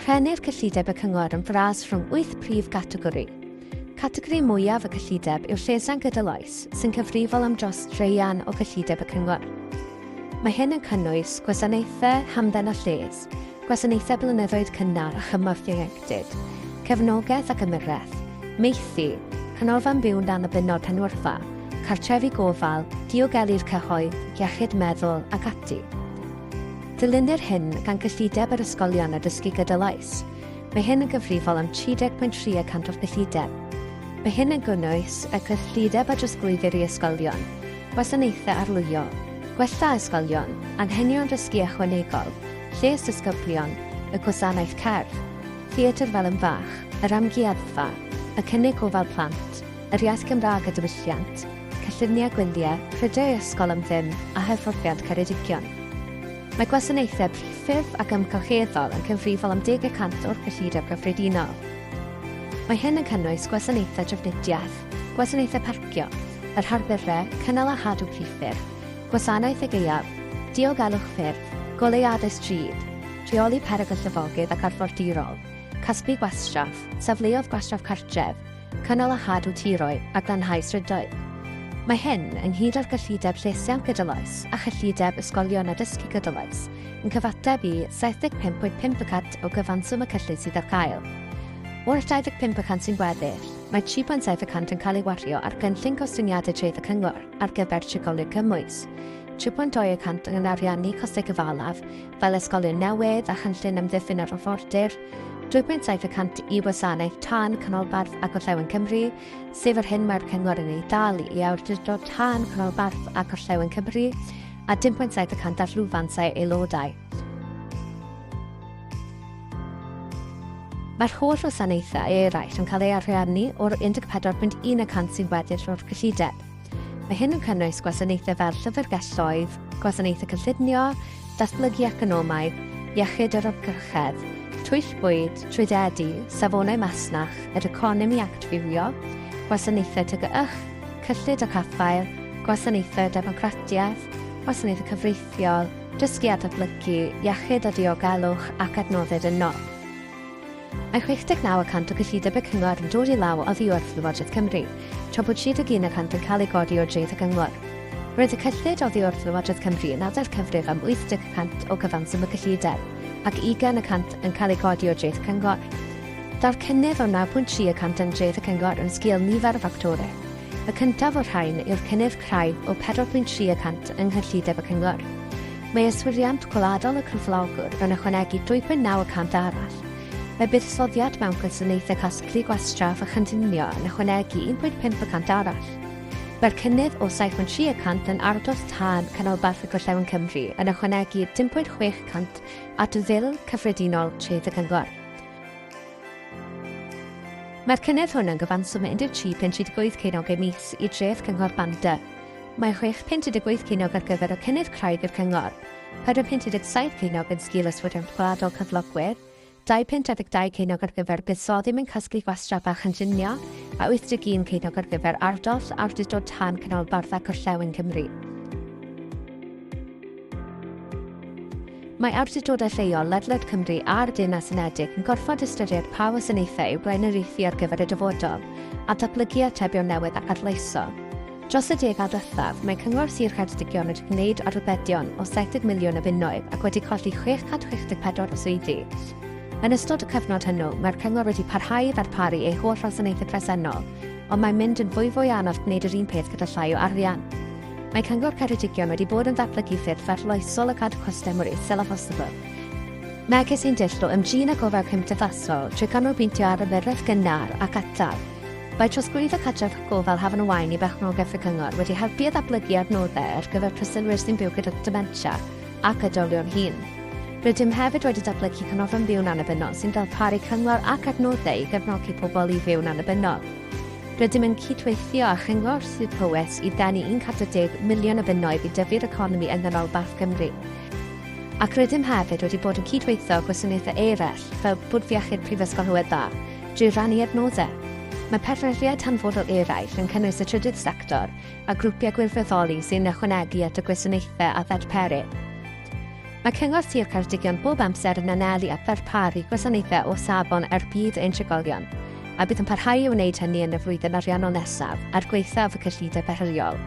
Rhennir cyllideb y Cyngor yn fras rhwng wyth prif gategori. Categori mwyaf y cyllideb yw Llesiant Gydol Oes, sy'n cyfrifol am dros draean o gyllideb y Cyngor. Mae hyn yn cynnwys gwasanaethau hamdden a lles, gwasanaethau blynyddoedd cynnar a chymorth ieuenctid, cefnogaeth ac ymyrraeth, maethu, canolfan byw'n annibynnol Penwyrfa, cartrefi gofal, diogelu'r cyhoedd, iechyd meddwl ac ati. Dilynir hyn gan gyllideb yr ysgolion a dysgu gydol oes. Mae hyn yn gyfrifol am 30.3 y cant o'r gyllideb. Mae hyn yn gynnwys y cyllideb a drosglwyddir i ysgolion, gwasanaethau arlwyo, gwella ysgolion, anghenion dysgu ychwanegol, lles disgyblion, y gwasanaeth cerdd, theatr fel yn fach, yr amgueddfa, y cynnig gofal plant, yr iaith Gymraeg a diwylliant, cynlluniau gwyliau, prydau ysgol am ddim a hyfforddiant Ceredigion. Mae gwasanaethau priffyrdd ac amgylcheddol yn cyfrifol am deg y cant o'r gyllideb gyffredinol. Mae hyn yn cynnwys gwasanaethau trafnidiaeth, gwasanaethau parcio, yr harbyrau, cynnal a chadw priffyrdd, gwasanaeth y gaeaf, diogelwch ffyrdd, goleuadau stryd, rheoli perygl llifogydd ac arfordirol, casglu gwastraff, safleoedd gwastraff cartref, cynnal a chadw tiroedd a glanhau strydoedd. Mae hyn, ynghyd â'r gyllideb llesiant gydol oes a chyllideb ysgolion a dysgu gydol oes, yn cyfateb i 75.5 y cant o gyfanswm y cyllid sydd ar gael. O'r 25 y cant sy'n weddill, mae 3.7 y cant yn cael ei wario ar gynllun gostyngiadau treth y Cyngor ar gyfer trigolion cymwys, 3.2 y cant yn ariannu costau cyfalaf fel ysgolion newydd a chynllun amddiffyn yr arfordir, 2.7 y cant i wasanaeth tân Canolbarth a Gorllewin Cymru, sef yr hyn mae'r Cyngor yn ei dalu i Awdurdod Tân Canolbarth a Gorllewin Cymru, a 0.7 y cant ar lwfansau aelodau. Mae'r holl wasanaethau eraill yn cael eu ariannu o'r 14.1 y cant sy'n weddill o'r gyllideb. Mae hyn yn cynnwys gwasanaethau fel llyfrgelloedd, gwasanaethau cynllunio, datblygu economaidd, iechyd yr amgylchedd, twyll bwyd, trwyddedu, safonau masnach, yr economi ac adfywio, gwasanaethau TGYch, cyllid a chaffael, gwasanaethau democratiaeth, gwasanaethau cyfreithiol, dysgu a datblygu, iechyd a diogelwch ac adnoddau dynol. Mae 69 y cant o gyllideb y Cyngor yn dod i law oddi wrth Lywodraeth Cymru, tra bod 31 y cant yn cael ei godi o dreth y Cyngor. Roedd y cyllid oddi wrth Lywodraeth Cymru yn adael cyfrif am 80 y cant o gyfanswm y gyllideb, ac 20 y cant yn cael ei godi o dreth y Cyngor. Daw'r cynnydd o 9.3 y cant yn nhreth y Cyngor yn sgil nifer o ffactorau. Y cyntaf o'r rhain yw'r cynnydd craidd o 4.3 y cant yng nghyllideb y Cyngor. Mae yswiriant gwladol y cyflogwr yn ychwanegu 2.9 y cant arall. Mae buddsoddiad mewn gwasanaethau casglu gwastraff a chynllunio yn ychwanegu 1.5 y cant arall. Mae'r cynnydd o 7.3 y cant yn ardoll tân Canolbarth a Gorllewin Cymru yn ychwanegu 0.6 y cant at Fil Cyffredinol Treth y Cyngor. Mae'r cynnydd hwn yn gyfanswm o 13.38 ceiniog y mis i dreth Cyngor Bangor. Mae 6.18 ceiniog ar gyfer y cynnydd craidd i'r Cyngor, 4.17 ceiniog yn sgil yswiriant gwladol cyflogwyr, 2.22 ceiniog ar gyfer buddsoddi mewn casglu gwastraff a chynllunio, a 81 ceiniog ar gyfer ardoll Awdurdod Tân Canolbarth a Gorllewin Cymru. Mae awdurdodau lleol ledled Cymru a'r Deyrnas Unedig yn gorfod ystyried pa wasanaethau i'w blaenoriaethu ar gyfer y dyfodol, a datblygu atebion newydd ac arloesol. Dros y degawd diwethaf, mae Cyngor Sir Ceredigion wedi gwneud arbedion o 70 miliwn o bunnoedd ac wedi colli 664 o swyddi. Yn ystod y cyfnod hwnnw, mae'r Cyngor wedi parhau i ddarparu ei holl wasanaethau presennol, ond mae'n mynd yn fwyfwy anodd gwneud yr un peth gyda llai o arian. Mae Cyngor Ceredigion wedi bod yn datblygu ffyrdd arloesol a cadw costau mor isel â phosibl. Megis ein dull o ymdrin â gofal cymdeithasol trwy ganolbwyntio ar ymyrraeth gynnar ac atal. Mae trosglwyddo cartref gofal Hafan y Waun i berchnogaeth y Cyngor wedi helpu i ddatblygu adnoddau ar gyfer preswylwyr sy'n byw gyda dementia ac oedolion hŷn. Rydym hefyd wedi datblygu Canolfan Byw'n Annibynnol sy'n darparu cyngor ac adnoddau i gefnogi pobl i fyw'n annibynnol. Rydym yn cydweithio â Chyngor Sir Powys i ddenu 140 miliwn o bunnoedd i dyfu'r economi yng nghanolbarth Cymru. Ac rydym hefyd wedi bod yn cydweithio â gwasanaethau eraill, fel Bwrdd Iechyd Prifysgol Hywel Dda, drwy rannu adnoddau. Mae partneriaid hanfodol eraill yn cynnwys y trydydd sector a grwpiau gwirfoddoli sy'n ychwanegu at y gwasanaethau a ddarperir. Mae Cyngor Sir Ceredigion bob amser yn anelu at ddarparu gwasanaethau o safon er budd ein trigolion, a bydd yn parhau i wneud hynny yn y flwyddyn ariannol nesaf, er gwaethaf y cyllideb heriol.